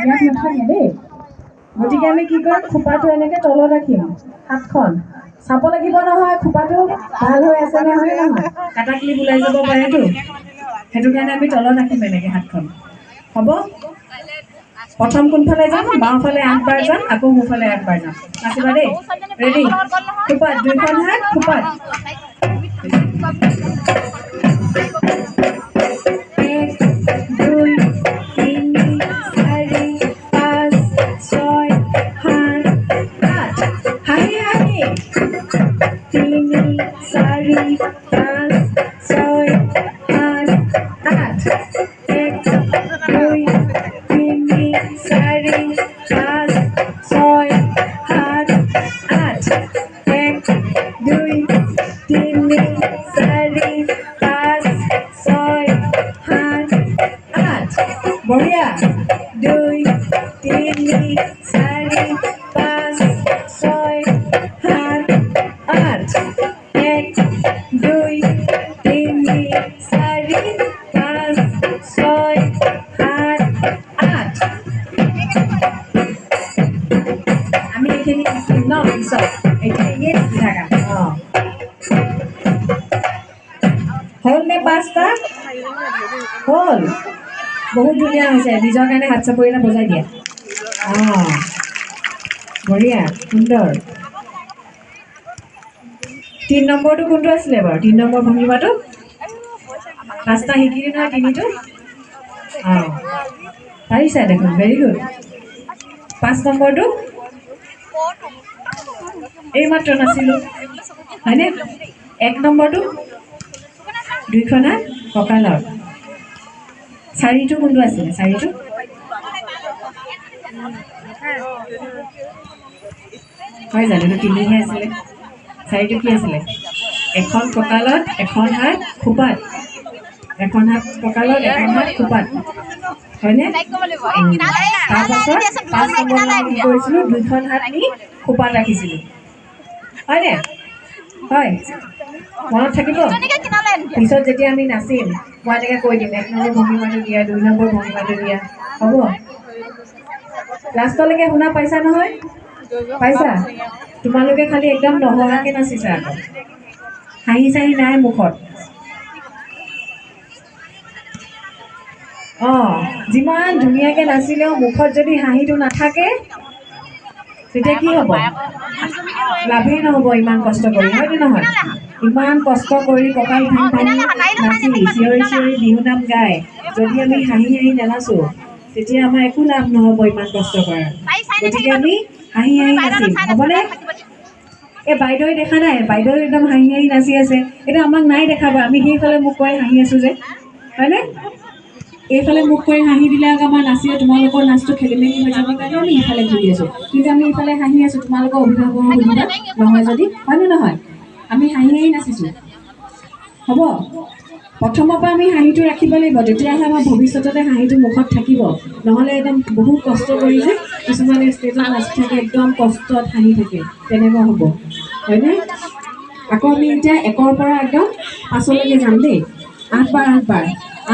ইয়াত নাথাকে দেই। গতিকে আমি কি কৰিম, খোপাটো এনেকৈ তলত ৰাখিম, হাতখন চাব লাগিব নহয় খোপাটো ভাল হৈ আছে নে, হয় নহয়, কাটা ক্লিপ ওলাই যাব পাৰেতো, সেইটো কাৰণে আমি তলত ৰাখিম এনেকৈ হাতখন। হ'ব, প্ৰথম কোনফালে যাম? বাওঁফালে 8 বাৰ যাম, আকৌ সোঁফালে 8 বাৰ যাম। নাচিবা দেই, ৰেডি? খোপাত দুইখন হাত খোপাত। 1 2 3 4 5 6 7 8। হাঁহি হাঁহি। 3 4 5 6 7 8। 1 2 3 4 5 6 7 8। 1 2 3 4 5 6 7 8। বঢ়িয়া। 2 3 4 5 6 7 8। 1 2 3 4 5 6 7 8। আমি এইখিনি শিকিম ন পিছত, এতিয়া এনেই শিকি থাকা। অঁ, হ'ল নে? 5টা হ'ল, বহুত ধুনীয়া হৈছে। নিজৰ কাৰণে হাত চাপৰি এটা বজাই দিয়া। অঁ, বঢ়িয়া, সুন্দৰ। 3 নম্বৰটো কোনটো আছিলে বাৰু? 3 নম্বৰ ভংগীমাটো। 5টা শিকিলি নহয়, তিনিটো? অঁ, পাৰিছা দেখোন, ভেৰি গুড। 5 নম্বৰটো এইমাত্ৰ নাছিলোঁ, হয়নে? 1 নম্বৰটো দুইখন হাত কঁকালত। 4টো কোনটো আছিলে? 4টো হয় জানো? এইটো 3হে আছিলে। 4টো কি আছিলে? এখন কঁকালত, এখন হাত খোপাত। এখন হাত কঁকালত, এখন হাত খোপাত, হয়নে? তাৰপাছত 5 নম্বৰ কি কৰিছিলোঁ? দুইখন হাত নি খোপাত ৰাখিছিলোঁ, হয়নে? হয়, মনত থাকিব। পিছত যেতিয়া আমি নাচিম, মই এনেকৈ কৈ দিম, 1 নম্বৰ ভংগীমাটো দিয়া, 2 নম্বৰ ভংগীমাটো দিয়া, হ'ব? লাষ্টলৈকে শুনা পাইছা নহয়? পাইছা? তোমালোকে খালি একদম নহহাকৈ নাচিছা আকৌ, হাঁহি চাহি নাই মুখত। অঁ, যিমান ধুনীয়াকৈ নাচিলেও মুখত যদি হাঁহিটো নাথাকে, তেতিয়া কি হ'ব? লাভেই নহ'ব ইমান কষ্ট কৰি, হয়নে নহয়? ইমান কষ্ট কৰি কঁকাল ভাঙি ভাঙি নাচি চিঞৰি চিঞৰি বিহুনাম গাই যদি আমি হাঁহি হাঁহি নানাচোঁ, তেতিয়া আমাৰ একো লাভ নহ'ব ইমান কষ্ট কৰাৰ। গতিকে আমি হাঁহি হাঁহি নাচিম, হ'বনে? এই বাইদেৱে দেখা নাই? বাইদেৱে একদম হাঁহি হাঁহি নাচি আছে। এতিয়া আমাক নাই দেখা বাৰু, আমি সেইফালে মুখ কৰি হাঁহি আছোঁ যে, হয়নে? এইফালে মুখ কৰি হাঁহি দিলে আকৌ আমাৰ নাচিলে তোমালোকৰ নাচটো খেলি মেলি হৈ যাব কাৰণে আমি ইফালে ঘূৰি আছোঁ, কিন্তু আমি ইফালে হাঁহি আছোঁ। তোমালোকৰ অভিভাৱকক সুধিবা নহয় যদি, হয়নে নহয়? আমি হাঁহি হাঁহি নাচিছোঁ, হ'ব? প্ৰথমৰ পৰা আমি হাঁহিটো ৰাখিব লাগিব, তেতিয়াহে আমাৰ ভৱিষ্যততে হাঁহিটো মুখত থাকিব। নহ'লে একদম বহুত কষ্ট কৰি যে কিছুমানে ষ্টেজত নাচি থাকে, একদম কষ্টত হাঁহি থাকে, তেনেকুৱা হ'ব, হয়নে? আকৌ আমি এতিয়া 1ৰ পৰা একদম 5লৈকে যাম দেই। 8 বাৰ, 8 বাৰ,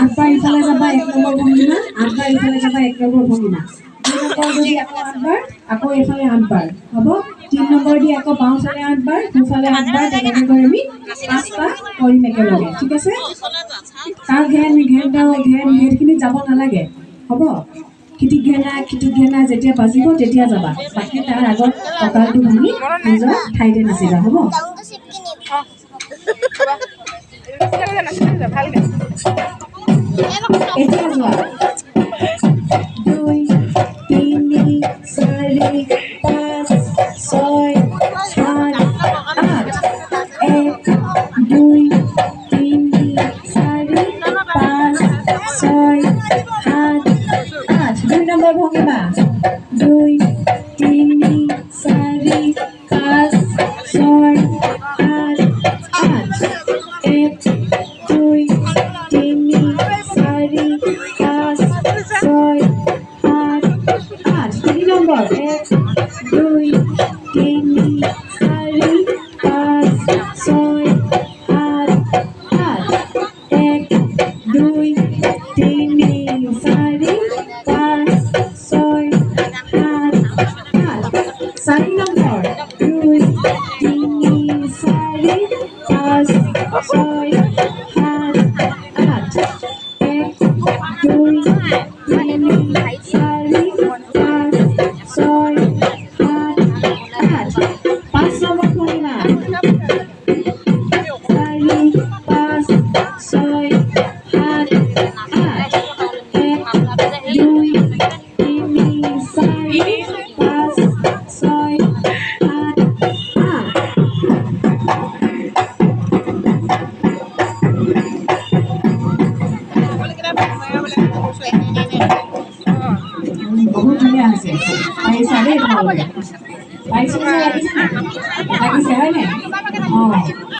8 বাৰ ইফালে যাবা, 1 নম্বৰ ভংগীমা। 8 বাৰ ইফালে যাবা, 1 নম্বৰ ভংগীমা। 2 নম্বৰ যদি আকৌ 8 বাৰ, আকৌ এইফালে 8 বাৰ হ'ব। 3 নম্বৰ দি আকৌ বাওঁফালে 8 বাৰ, সোঁফালে 8 বাৰ, তেনেকৈ কৰি আমি 5টা কৰিম একেলগে, ঠিক আছে? তাৰ ঘেন ঘেন ঘেন সেইখিনিত যাব নালাগে, হ'ব? খিটিক ঘেনা খিটিক ঘেনা যেতিয়া বাজিব তেতিয়া যাবা, বাকী তাৰ আগত কঁকালটো ভাঙি নিজৰ ঠাইতে নাচিবা, হ'ব? এতিয়া যোৱা। 2 3 4 5 6 7 8। 1 2 3 4 5 6 7 8। 2 নম্বৰ ভংগীমা। 2 3 4 5 6 7 8। 1 2 3 4 5 6 7 8। 3 নম্বৰ। 1